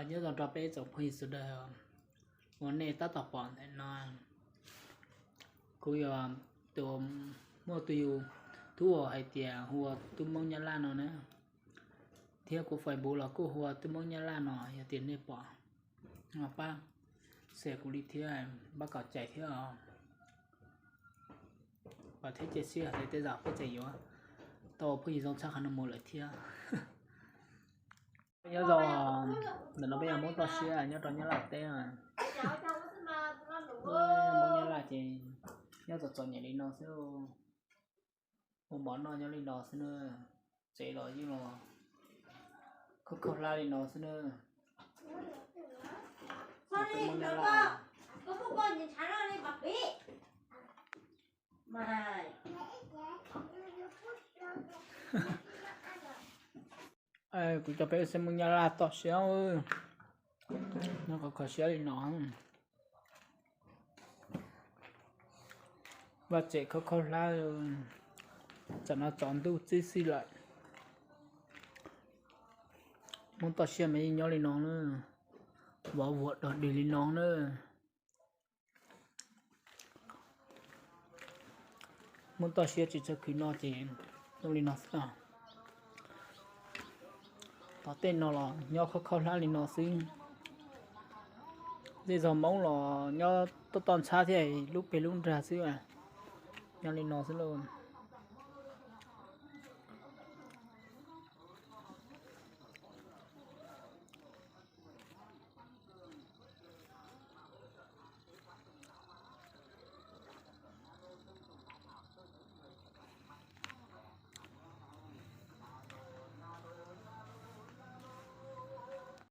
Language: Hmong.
Nyob zoo rau peb tsoom phooj ywg sawv daws uas nej tab tom pom ntawm no. Kuv yog tus muaj tus YouTube uas hais tias hu ua Tub Hmoob Nyab Laj no na, thiab kuv Facebook los kuj hu ua Tub Hmoob Nyab Laj no. Yog tias nej pom, pab share kuv li thiab, pab kom cais thiab os. Vam thiab cia siab hais tias tej zaum peb tseem yuav tau phooj ywg zoo tshaj qhov no mus lawm thiab. Nyob zoo, ntawm no peb yog Hmoob toj siab nyob rau Nyab Laj teb. Hmoob Nyab Laj ces nyob txom txom nyem li no xwb, ua mov noj nyob li no xwb na, tsev los yeej los khaub khaub hlab li no xwb na. Hmoob Nyab Laj. Kuv cov peb ua siab Hmoob Nyab Laj toj siab, nyob kho kho siab li no. Vaj tsev khaub khaub hlab, tsam no tsaus ntuj txib xij lawm. Hmoob toj siab mas yeej nyob li no na, vov vuag dog dig li no na. Hmoob toj siab tsis tshua khwv no ces zoo li no xwb. Tom tej no los nyob khaub khaub hlab li no xwb. Zej zog Hmoob los nyob toj toj ntxhab thiab lub peg lub nrag xwb, nyob li no xwb lauj.